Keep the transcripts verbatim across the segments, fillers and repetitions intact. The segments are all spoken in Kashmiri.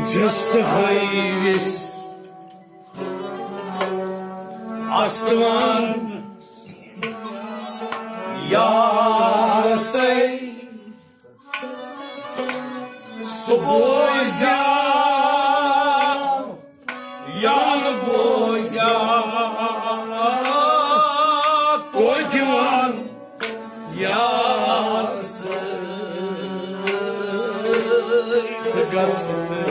جست ہٲوِس استوان یارسے۔ سُہ بوزیا یا نہٕ بوزیا، توتہِ وَن یار سۭتۍ ژٕ گژھ تہٕ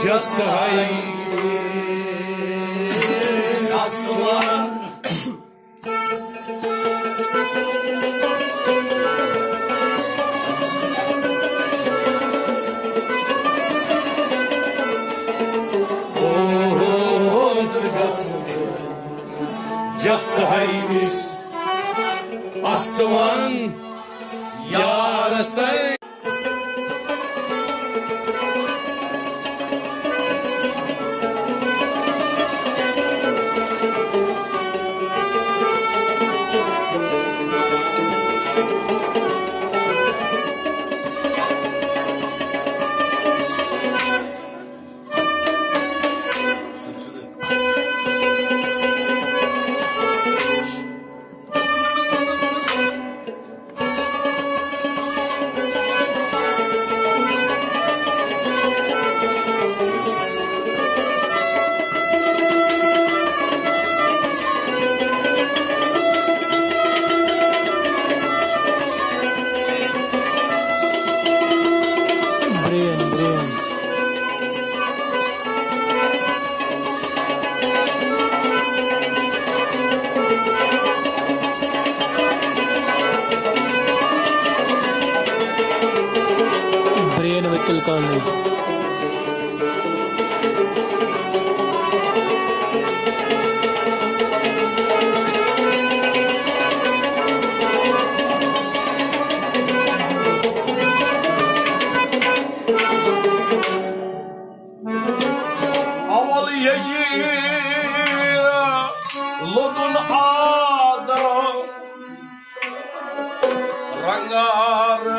جست ہاوِس استوان۔ جست ہاوِس استوان یارسے۔ برین، برین۔ برین وکیل کالج۔ اول ییٚلہِ لوٚدُن آدم رنگارن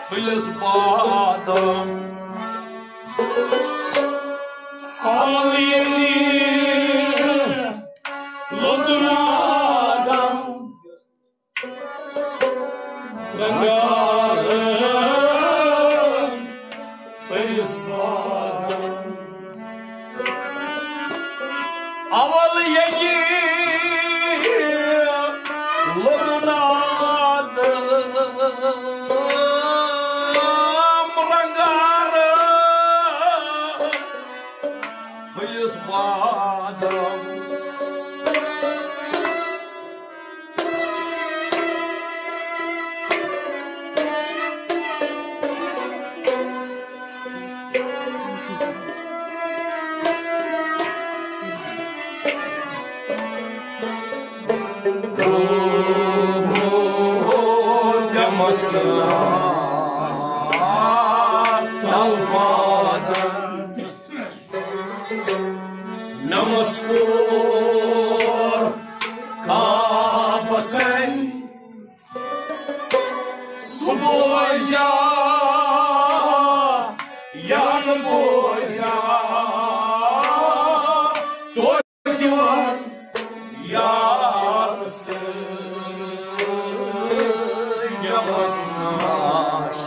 پھٔلِس بادم۔ اول ییٚلہِ لوٚدُن آدم رنگارن پھٔلِس بادم۔ اول ییٚلہِ لوٚدُن آدم رنگارن پھٔلِس بادم۔ نمس کوٚر کعبس سُہ بوزیا یا نہٕ بوزیا، توتہِ وَن یار سۭتۍ مےٚ وَسناش۔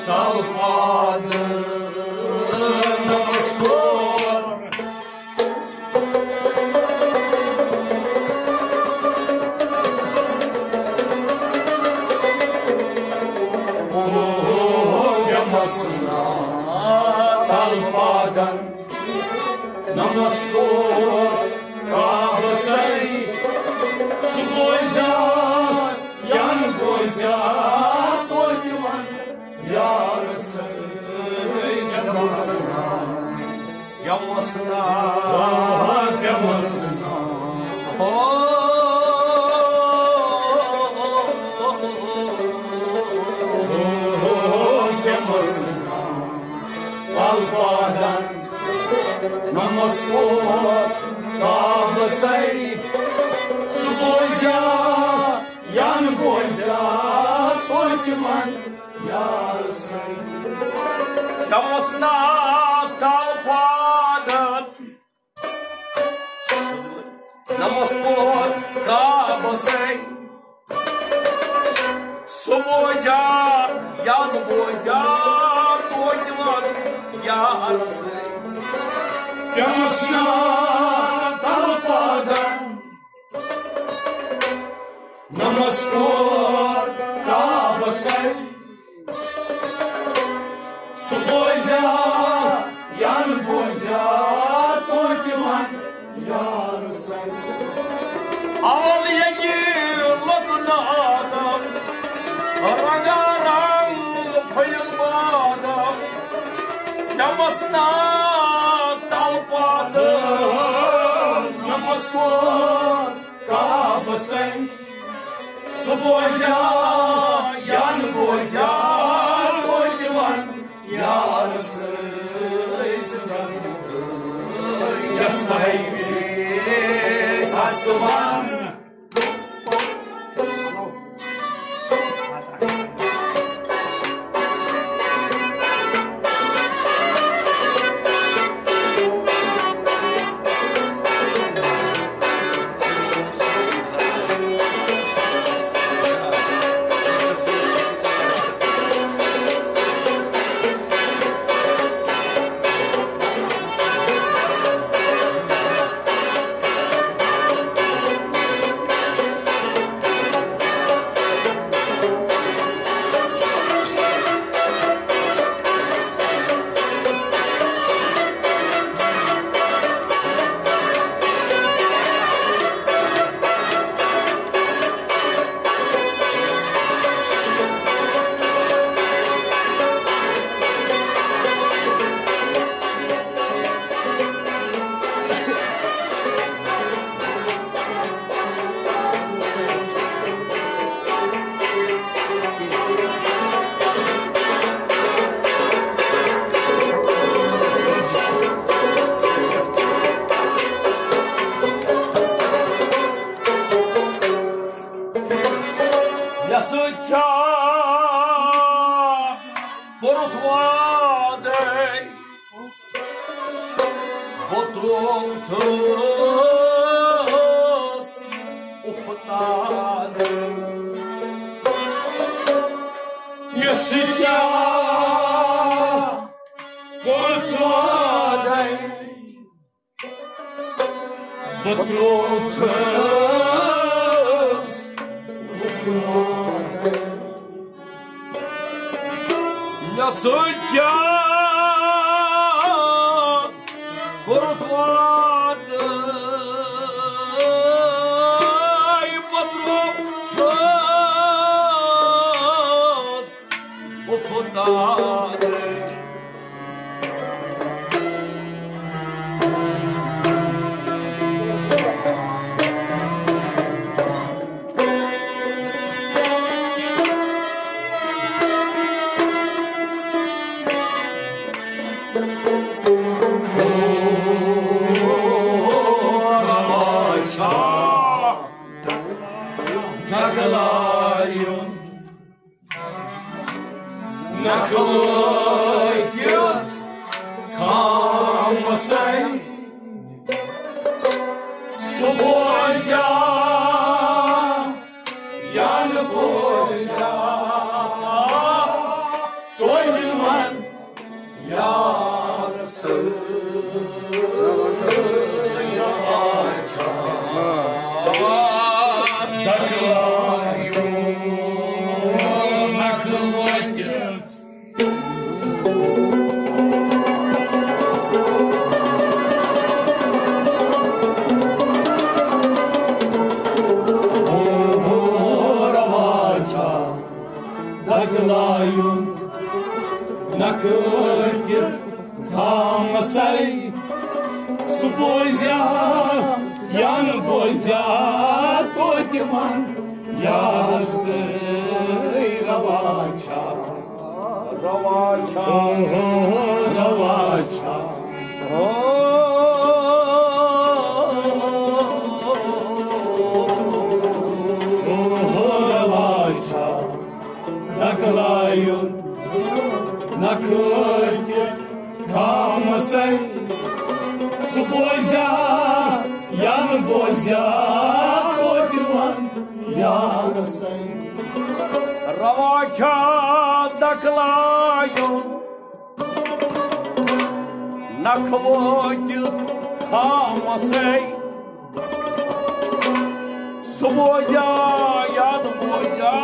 تل پادٕ نمس کوٚر تل پادن نمس کوٚر کعبسے۔ سُہ بوزیا یا نہٕ بوزیا، توتہِ وَن یار سۭتۍ مےٚ وَسناش۔ کیٛاہ وَسناش؟ آ، کیٛاہ وَسناش؟ ہو، کیٛاہ وَسناش؟ تل پادن نمس کوٚر کعبس سر، سُہ بوزیا یا نہٕ بوزیا توتہِ ون یار سر۔ نمس نا تل پادن، نمس کوٚر کعبس سر، سُہ بوزیا یا نہٕ بوزیا توتہِ ون یار سر۔ پیمس نا تل پادن، نمس کوٚر کعبس سر، سُہ بوزیا یا نہٕ بوزیا توتہِ ون یار سر۔ اول ییٚلہِ لوٚگ نادم، رنگا رنگ پھٔلۍ بادم، پیمس نا تل پادن، نمس کوٚر کعبس سر، سُہ بوزیا یا نہٕ بوزیا توتہِ ون یار سر۔ چس بھائی ہست ون۔ مےٚ سۭتۍ کیٛاہ کوٚرُتھ وعدے؟ بہٕ ترووتھس اُفتادے۔ مےٚ سۭتۍ کیٛاہ کوٚرُتھ وعدے؟ بہٕ ترووتھس۔ مےٚ سۭتۍ کیٛاہ کوٚرُتھ وعدٕ؟ بہٕ ترووتھس اُفتادے۔ ڈگلایُن نکھٕ وٲتِتھ خامسے۔ سُہ بوزیا یا نہٕ بوزیا توتہِ ون یار سۭتۍ۔ دکلایُن نکھٕ وٲتِتھ دکلایُن نکھٕ وٲتِتھ خامسے۔ سُہ بوزیا یا نہٕ بوزیا توتہِ ون یار سۭتۍ۔ روا چھا؟ روا چھا؟ روا چھا؟ سَے۔ سُہ بوزیا یا نہٕ بوزیا، توتہِ وَن یارَس سَے۔ روا چھا دَکلایُن نَکھٕ وٲتِتھ خامَسَے۔ سُہ بوزیا یا نہٕ بوزیا،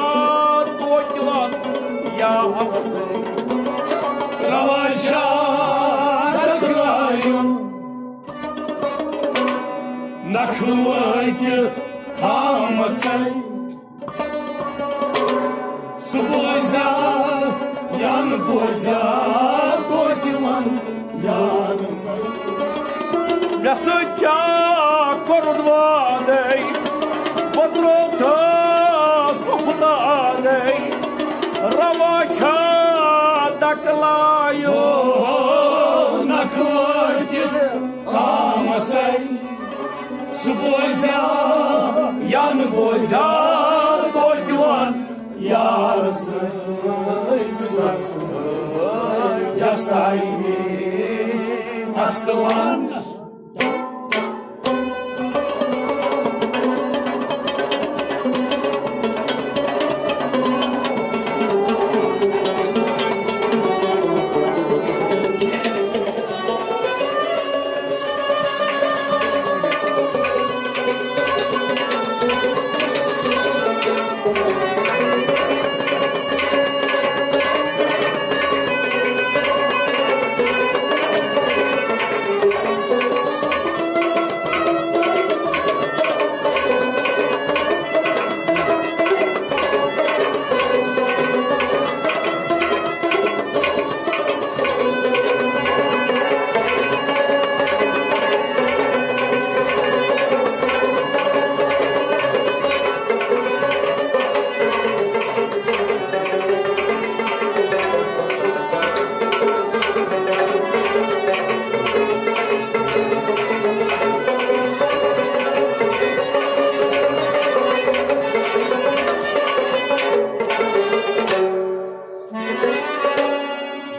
توتہِ وَن یارَس سَے۔ روا چھا دَکلایُن نَکھٕ وٲتِتھ خامَسَے۔ سُہ بوزیا یا نہٕ بوزیا، توتہِ وَن یارَس سَے۔ مےٚ سۭتۍ کیٛاہ کوٚرُتھ وعدَے، بہٕ ترٛووتھَس اُفتادَے۔ روا چھا دَکلایُن نَکھٕ وٲتِتھ خامَسَے۔ سُہ بوزیا یا نہٕ بوزیا، توتہِ وَن یارَس سَے۔ جستائی نِش اَستہٕ وَن۔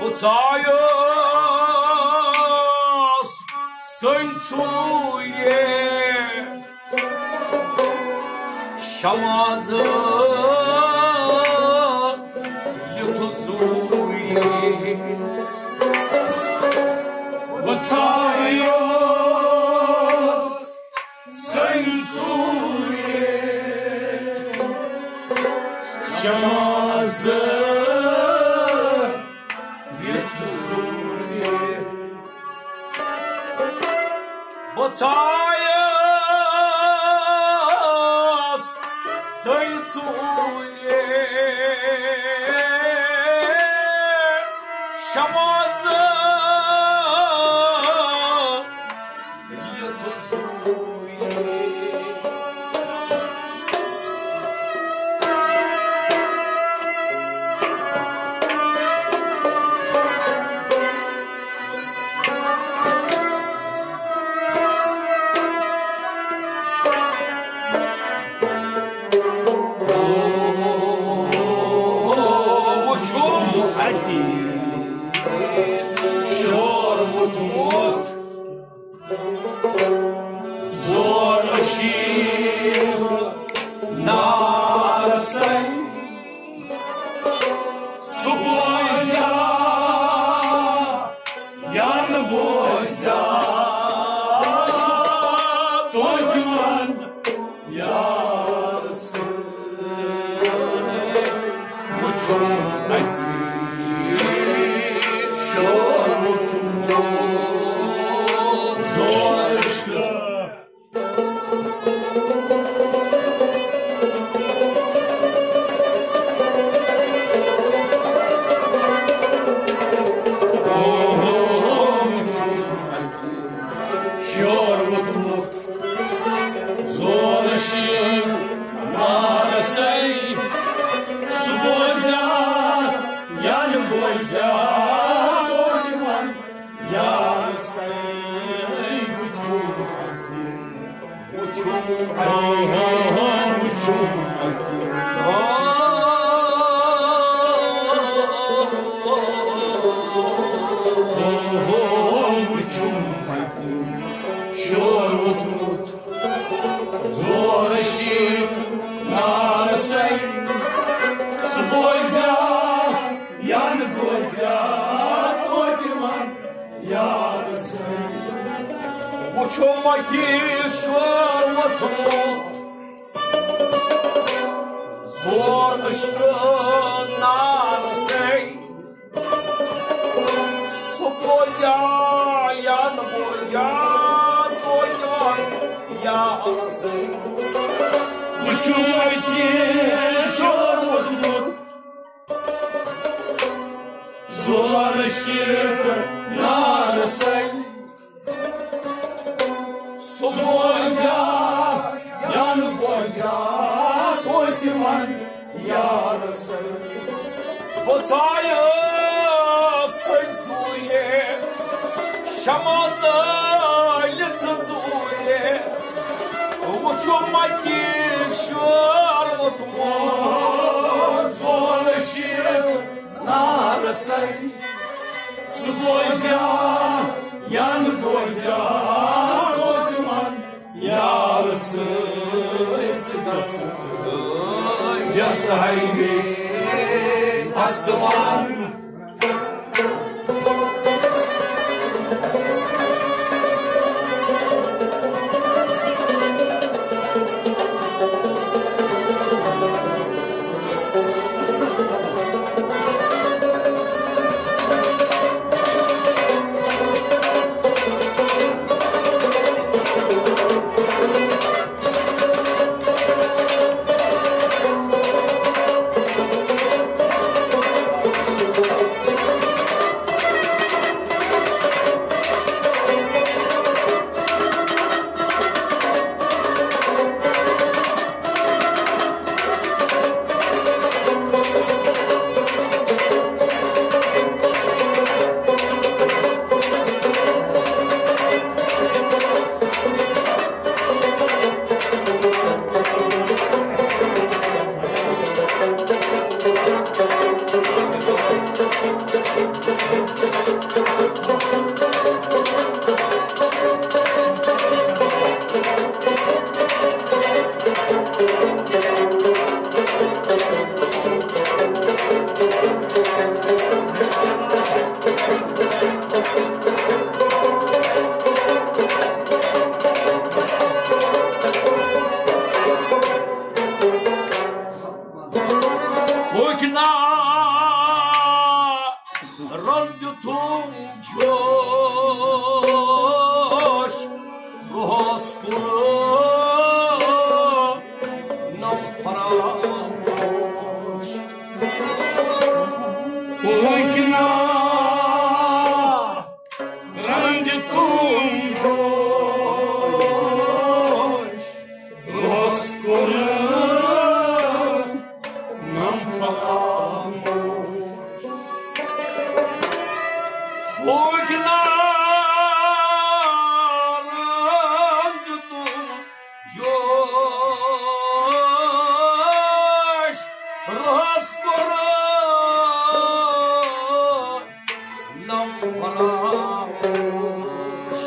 بہٕ ژایوس سٔنۍ ژوٗرِ شمازٕ یُتھ زوٗرِ۔ بہٕ ژایوس سٔنۍ ژوٗرِ شمازٕ یُتھ زوٗرِ۔ بہٕ ژایس سٔے ژوٗرِ شمازٕ یُتھ زوٗرِ۔ وُچھُم اَتی شور ووٚتھمُت۔ زور شیٖر نارسَے، سُہ بوزیا یا نہٕ بوزیا، توتہِ وَن یارسَے۔ وُچھُم اَتی شور ووٚتھمُت۔ زور شیٖر شور ووٚتھمُت۔ زور شیٖر نارسَے، سُہ بوزیا یا نہٕ بوزیا، توتہِ وَن یارسَے۔ وُچھُم اَتہِ، وُچھُم اَتہِ، وُچھُم اَتہِ۔ وٕچھِو مَٹی شور ووٚتھمُت، زور عشقہٕ نارٕ سۭتۍ۔ سُہ بوزیا یا نہٕ بوزیا، توتہِ وَن یارٕ سۭتۍ۔ وٕچھِو مَٹی شور ووٚتھمُت، زور عشقہٕ نارٕ سۭتۍ۔ سُہ بوزیا یا نہٕ بوزیا، توتہِ وَن یارٕ سۭتۍ۔ بہٕ ژایَس سۭتۍ زوٗرِ، شمع زٲلِتھ زوٗرِ۔ وٕچھِو مَٹی شور ووٚتھمُت، زور عشقہٕ نارٕ سۭتۍ۔ سُہ بوزیا یا نہٕ بوزیا، توتہِ وَن یارٕ سۭتۍ۔ ژٕ گژھ just highway استوان۔ رنگ تم جوش، روز کرو نم فراموش۔ وٕنکیٚنا رنگ تم جوش، روز کرو نم فراموش۔ وٕنکیٚنا رنگ تم جوش، روز کرو نم فراموش۔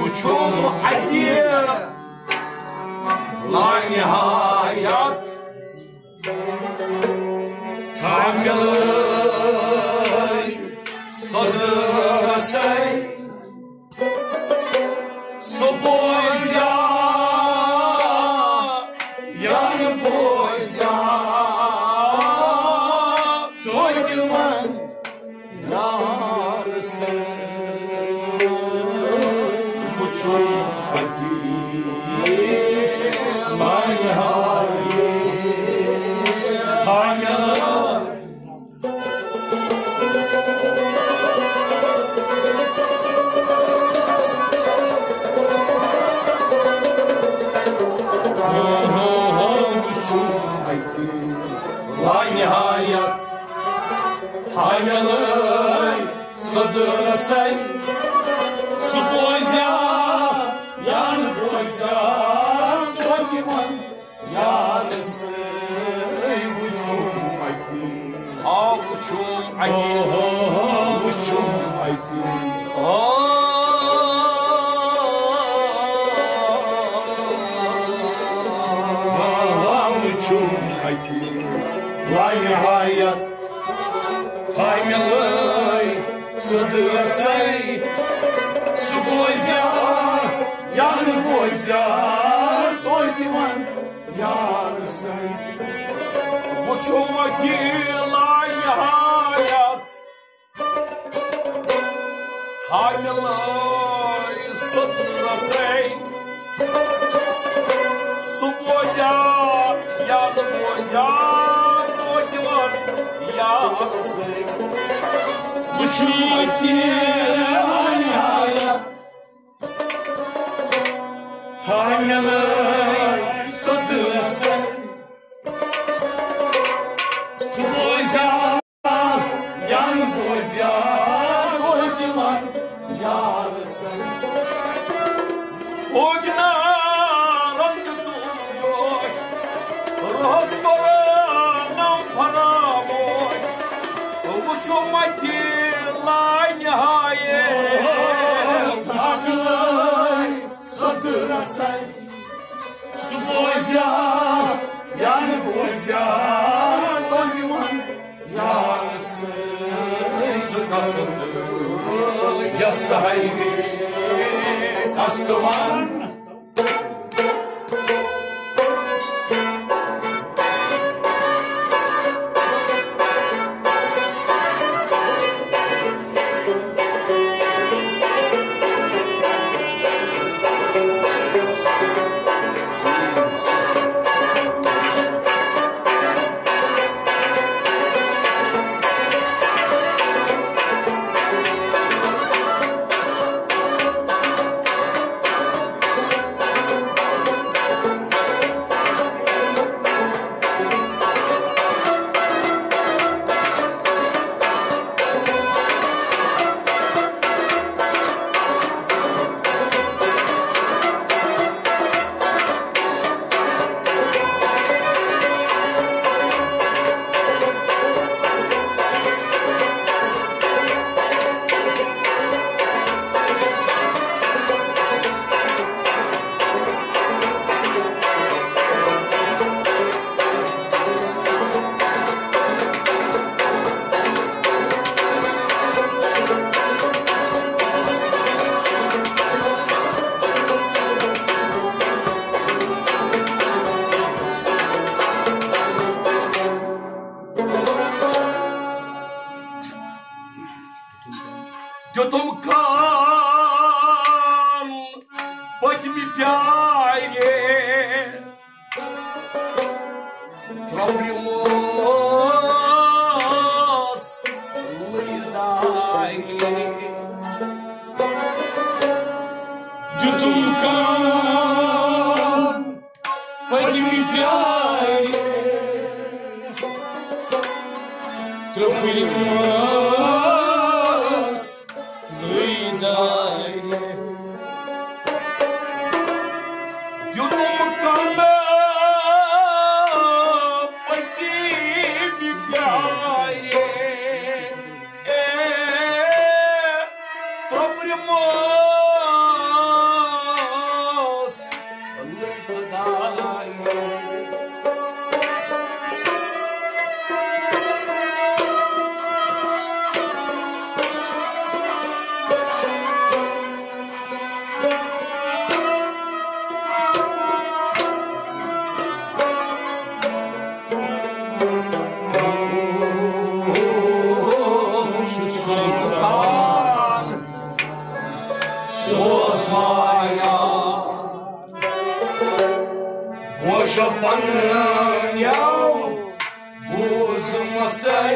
وٕچھُم اَتہِ لانِہایت تھامِلے صدرسے۔ سُہ بوزیا یا نہٕ بوزیا، توتہِ وَن یار سۭتۍ وٕچھُم اَتی لانِہایت تھامِلے۔ لانِہایت تھامِلے صدرسے۔ سُہ بوزیا یا نہٕ بوزیا، توتہِ وَن یار سۭتۍ وٕچھُم اَتی۔ آ، وٕچھُم اَتی۔ آ، وٕچھُم اَکہِ لانِہایت کامِلٕے سٕنٛدۍ رسَے۔ سُہ بوزیا یا نہٕ بوزیا، توتہِ وَن یار سٕنٛدۍ۔ وٕچھُم اَکہِ لانِہایت کامِلٕے سٕنٛدۍ رسَے۔ سُہ بوزیا یا نہٕ بوزیا، توتہِ وَن یار سٕنٛدۍ۔ وٕچھُم اَکہِ لانِہایت کامِلٕے سٕنٛدۍ رسَے۔ سُہ بوزیا یا نہٕ بوزیا، توتہِ وَن یار سٕنٛدۍ۔ اوگنارن دیُتُم جوش، روحس کوٚرنم فراموش۔ وٕچھُم اَکہِ لانِہایت کامِلٕے سٕنٛدۍ رسَے۔ سُہ بوزیا یا نہٕ بوزیا، توتہِ وَن یار سٕنٛدۍ۔ ژٕ کَتھ جست ہے اَستمان۔ دیُتُم کان پٔتمہِ پیارِ، ترٛوپرِموس لٔرِ دارِ۔ دیُتُم کان پٔتمہِ پیارِ، ترٛوپرِموس لٔرِ دارِ۔ دیُتُم کان پٔتمہِ پیارِ، اے، ترٛوپرِموس لٔرِ دارِ۔ سُلطان سوزوایا، گوشو پننیو بوزمسے۔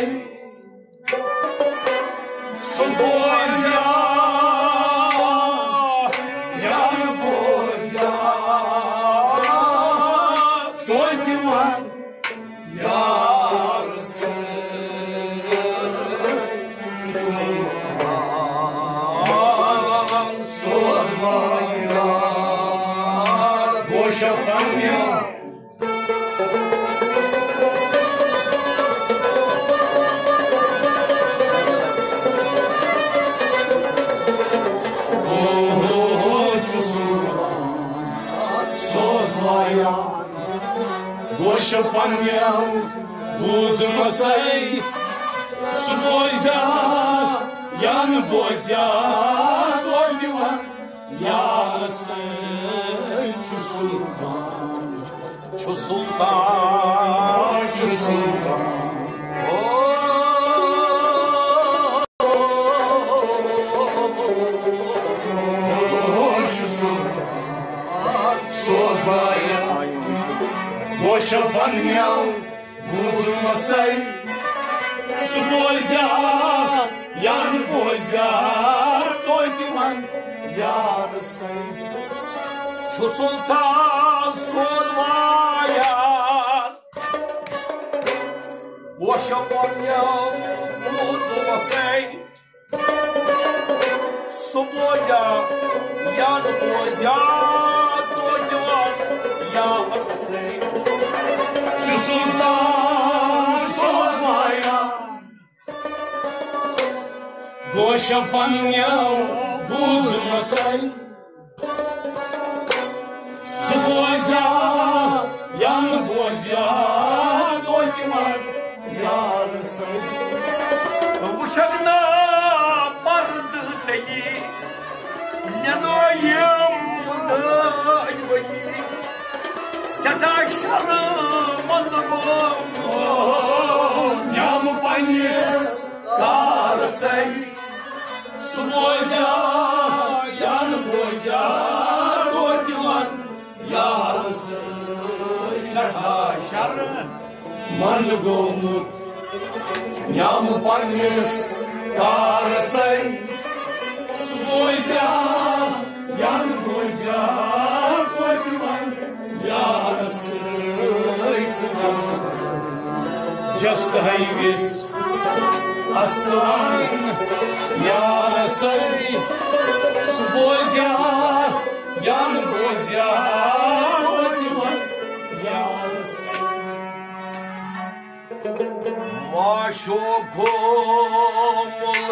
سُہ بوزیا یا نہٕ بوزیا، توتہِ وَن یار سٕنٛدۍ سوزوان یار۔ گوشو پننیو پننیو بوٗزمَسَے، سُہ بوزیا یا نہٕ بوزیا، توتہِ وَن یارَسَے چھُ سُلطان، چھُ سُلطان، چھُ سُلطان۔ او، چھُ سُلطان۔ سوزایا گوشہ پننیو بوٗزمَسَے، سُہ بوزیا یا نہٕ بوزیا، توتہِ وَن یارَسَے۔ چھُ سُلطان سوزایا گوشہ پننیو بوٗزمَسَے، سُہ بوزیا یا نہٕ بوزیا، توتہِ وَن یارَسَے۔ چھُ سُلطان سوزایا گوشہ پننیو بوٗزمَسَے، سُہ بوزیا یا نہٕ بوزیا، توتہِ وَن یارَسَے۔ وٕچھکھ نا پردٕ تٔلی، مےٚ نٲیِم دٲے ؤلی، سٮ۪ٹھاہ شرمندٕ گوٚو۔ نیوم پننِس کارَسَے، سُہ بوزیا یا نہٕ بوزیا، توتہِ وَن یارَسَے۔ سٮ۪ٹھاہ شرمندٕ گوٚمُت، نیوم پننِس کارَسَے، سُہ بوزیا یا نہٕ بوزیا، توتہِ وَن یارَسَے۔ ژٕ وَن جست ہٲوِس اصلن یارَسَے، سُہ بوزیا یا نہٕ بوزیا، توتہِ وَن یارَسَے۔ معشوق گوٚمُل